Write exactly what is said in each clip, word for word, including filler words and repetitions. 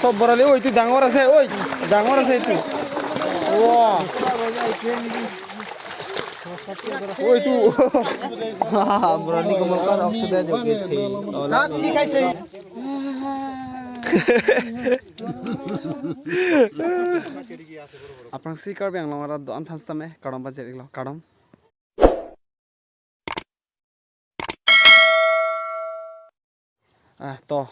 Borali, oi, itu dangor ase, oi, dangor ase itu. Wah. Oi, itu. Borali komal kan oxygen joget the. Sat ki khai se. Aphrangsi Karbi Anglong arat do-an aphan sitame kardom pajir-iklo, kardom. Ah, to.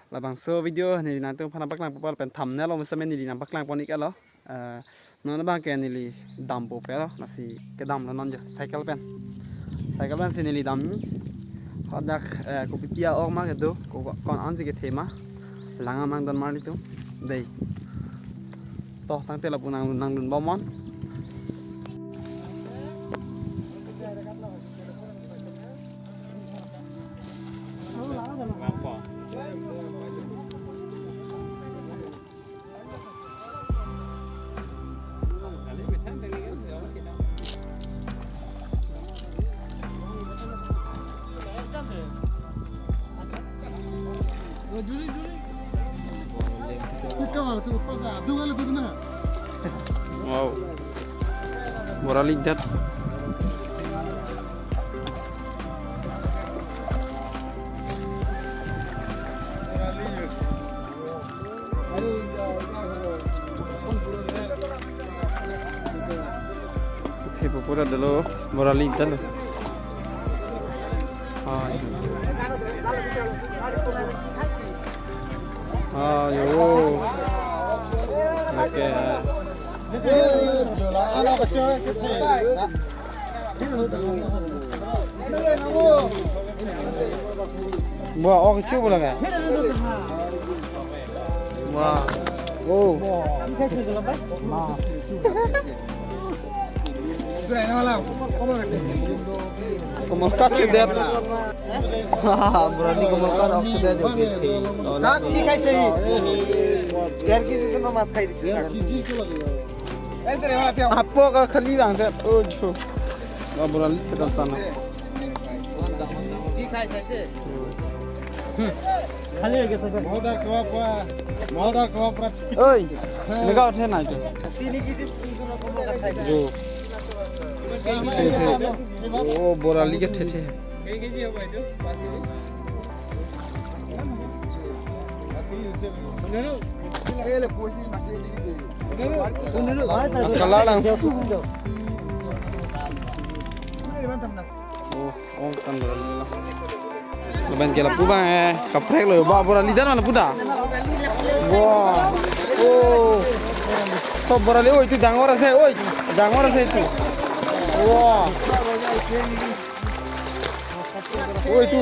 Labangso video neli nangtum aphan nangpaklang pupal pen thumbnail along sitame neli nangpaklang pon-iklo. Ah, non abang ke neli dampo pelo, lasi kedamlo non jo, cycle pen. Cycle pen si neli damji. Hadak, eh, kopi pi a-ok ma kedo, ko, ko, ko-an si kethe ma. Lang amang don marli atum. Dei. To, tangte lapu nang, nangdunbom non. Wow. Borali det. Thepo pura dolo, borali dolo. Ayo. Ayo. Oke. Wah, oh, kecil bola kan? Wah. Oh. Mas. Komal kacil deh. Borali komal kan oxygen joget the. Sat ki khai se. Jar ki se mas khai dise. Apo ka khali lang se. Oh, jo. Wah, borali ketan tanah. Maldar kebab, wah. Maldar kebab, wah. Oi, lega uthe na jo. Jo. Oh, borali kethe the. Kala lang. Oh, oh, kan borali. Lapen ke lapu abang, eh, kaprek lo, ba, borali dan mana puda? Wah. Oh. Sob borali, oi, itu dangor ase, oi. Dangor ase itu. Wah. Oh, itu.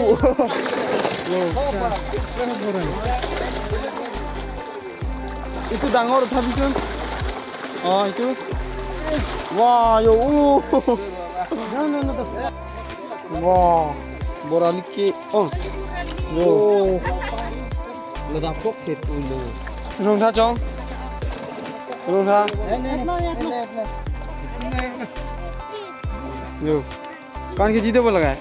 Itu dangor thabisun. Oh, itu. Wah, yo. Uh. Wah, borali ke. Oh. Yo. Ledapok het ulo. Rung tha chong. Rung tha. Yo. Kan ke jide bola kai.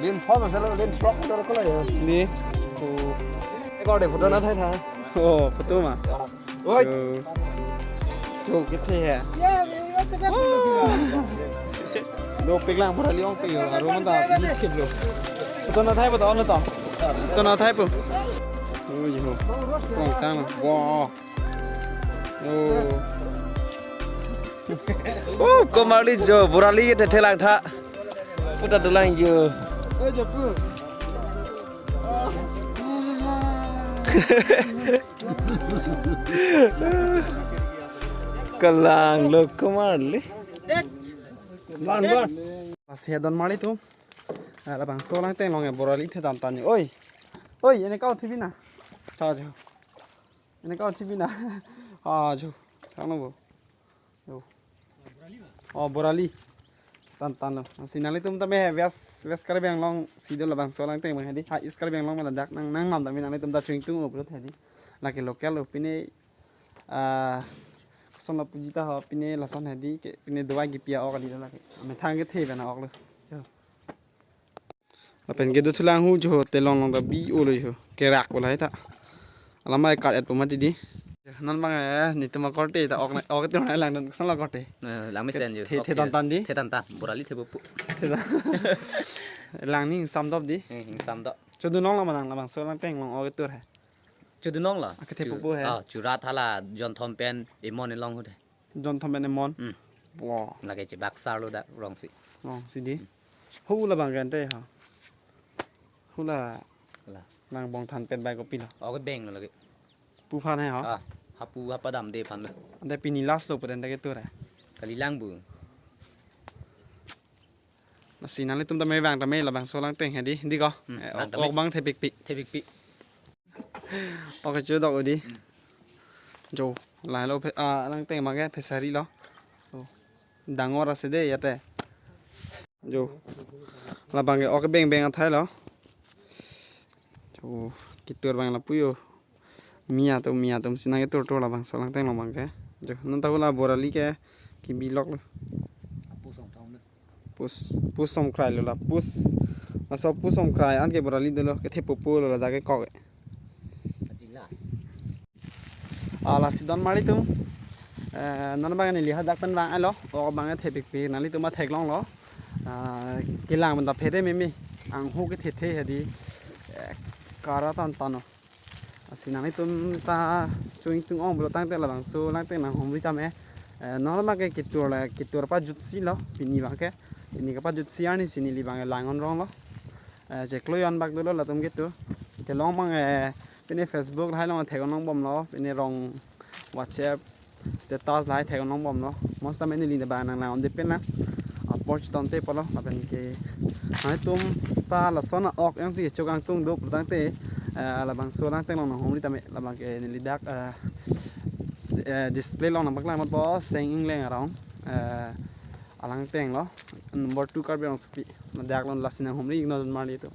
Lin phone asal lin truck motor ko la ya. Ni. Oh. Ekor de photo na thai tha. Oh, photo ma. Oi. To. To kethe he. Do peklang borali ong pe yo. Aro man ta ni keblo. Photo na thai photo na to. Photo na thai po. Oh, yo. Kong tang. Wow. Oh. Oh, komarli jo, borali te thelang tha. Puta dolang jo. Kalang lo komarli. Ban, ban. Pas hedon marli atum. Ala bangso lang tenglong e borali the dan tani. Oi. Oi, ene kau thibi na. Cha jo. Ene kau thibi na. Ah, jo. Thang no bo. Yo. Oh, borali. Tan tan lo. Si nanglitum tame West, West Karbi Anglong si do labangso lang teng hedi. Ha East Karbi Anglong ma ladak nang nang nam tame nanglitum ta chingtung upro hedi. Lake local lo pine, ah, koson lo puji ta ho pine lason hedi ke pine dovai kipi a-ok kali lo lake. Amethang kethe bana ok lo. Yo. Lapen kedo thulang hu jo telong long ta bi olo jo. Kerak bola hai ta. Alam mai kat et pu mati di. Non bang eh, netum akorte ta ok na, ok tur na langdun, koson lo korte. Eh, lang mesen jo. The, Ok, the tan tan di. The tan tan, borali the pupu. The tan. Lang ning samdop di. Eh, ning samdop. Chodunong la manang labangso Langteng along ok tur he. Chodunong la. Ake the Chu-, pupu he. Ah, churat hala jonthom pen emon elong hu de. Jonthom pen emon. Hmm. Wow. Lake che baksar lo dak rongsi. Rongsi di. Hu labang kan te ha. Hula La. Lang bong than pen bai kopi lo. Ok beng lo lake. Pu phan he ha. Ah, hapu hapadam de phan lo. Ante pini last lo pu den ta ke tur he. Kali lang bu. Lasi nanglitum tame vang tame labangso Langteng he di, di ko. Hmm, Eh, vang ok, tame. Ok bang thepikpik. Thepikpik. Ok, chodok di. Jo, lahelo phe-, ah, Langteng abang ke fishery lo. Oh. Dangor ase de yate. Jo. Labang ke ok beng beng athai lo. Jo, ketur abang lapu jo. Mia atum, mia atum si nangketur tur labangso Langteng along abang ke. Jo, non ta hula borali ke kebi lok lo. Pus, pus som krai lo la, pus. Laso pus som krai an ke borali dolo, kethe pupu lo ladak ke kok. Ah, lasi don mari tum. Eh, non abang neli hadak pen vang-et lo, ok abang thepikpik, nanglitum ta theklong lo. Ah, kelang pen ta phere meme, angho kethe the he di, eh, kara tan tan lo. Lasi nanglitum ta chojun tung ong pulo tangte labangso Langteng nanghumri tame. Eh, non abang ke ketur le, ketur pajutsi lo, pini abang ke. Pini kepajutsi arni si neli abang langnon rong lo. Eh, cheklo yon bak dolo latum ketur. Kelong abang, eh, pini Facebook lahai along theklong bom lo, pini rong WhatsApp status lahai theklong bom lo. Mosta mene neli abang nang lang on de pen na. Apor chiton te polo, lapen ke. Nanglitum ta lason a-ok yang si chok angtung do pu tangte, eh, labangso Langteng along nanghumri tame, labang ke neli dak, eh, eh, display along nangpaklang matpo, Seng Ingleng arong, eh, a-Langteng lo, number two Karbi Rongsopi, ladak along lasi nanghumri non mari tum.